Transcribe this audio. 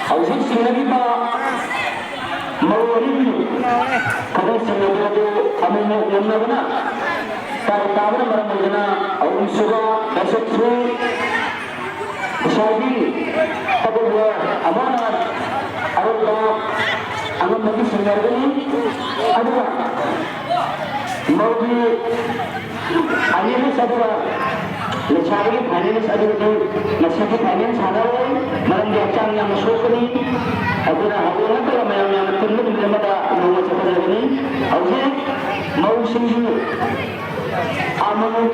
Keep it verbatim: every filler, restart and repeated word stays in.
ꯍꯧꯖꯤꯛ ꯆꯤꯡꯅꯔꯤꯕ ꯃꯔꯨ ꯑꯅꯤꯒꯤ ꯊꯕꯛꯁꯤꯡ ꯑꯗꯨ ꯑꯃꯨꯛ ꯉꯝꯅꯕꯅ ꯇꯥꯏ ꯇꯥꯕꯅ ꯃꯔꯝ ꯑꯣꯏꯗꯨꯅ ꯑꯍꯨꯝꯁꯨꯕ ꯕꯦꯁꯠꯁꯨ ꯉꯁꯥꯏꯒꯤ ꯇꯒ ꯑꯣꯐ ꯋꯥꯔ ꯑꯃꯅ ꯑꯔꯣꯏꯕ ꯑꯉꯝꯕꯒꯤ ꯁꯤꯡꯅꯔꯒꯅꯤ꯫ ꯑꯗꯨꯒ ꯃꯧꯒꯤ ꯐꯥꯏꯅꯦꯂꯤꯁ ꯑꯗꯨꯒ ꯂꯩꯁꯥꯕꯤꯒꯤ ꯐꯥꯏꯅꯦꯂꯤꯁ ꯑꯗꯨꯒꯗꯤ ꯉꯁꯤꯗꯤ ꯐꯥꯏꯅꯦꯜ ꯁꯥꯟꯅꯔꯣꯏ, ꯃꯔꯝꯗꯤ ꯍꯛꯆꯥꯡ ꯌꯥꯝꯅ ꯁꯣꯛꯀꯅꯤ꯫ ꯑꯗꯨꯅ ꯍꯧꯗꯣꯛꯅꯗꯕ ꯃꯌꯥꯝ ꯌꯥꯝꯅ ꯄꯨꯟꯕ ꯅꯨꯃꯤꯠ ꯑꯃꯗ ꯅꯣꯡꯃ ꯆꯠꯀꯗꯕꯅꯤ꯫ ꯍꯧꯖꯤꯛ ꯃꯧꯁꯤꯡꯁꯨ ꯑꯃꯃꯝ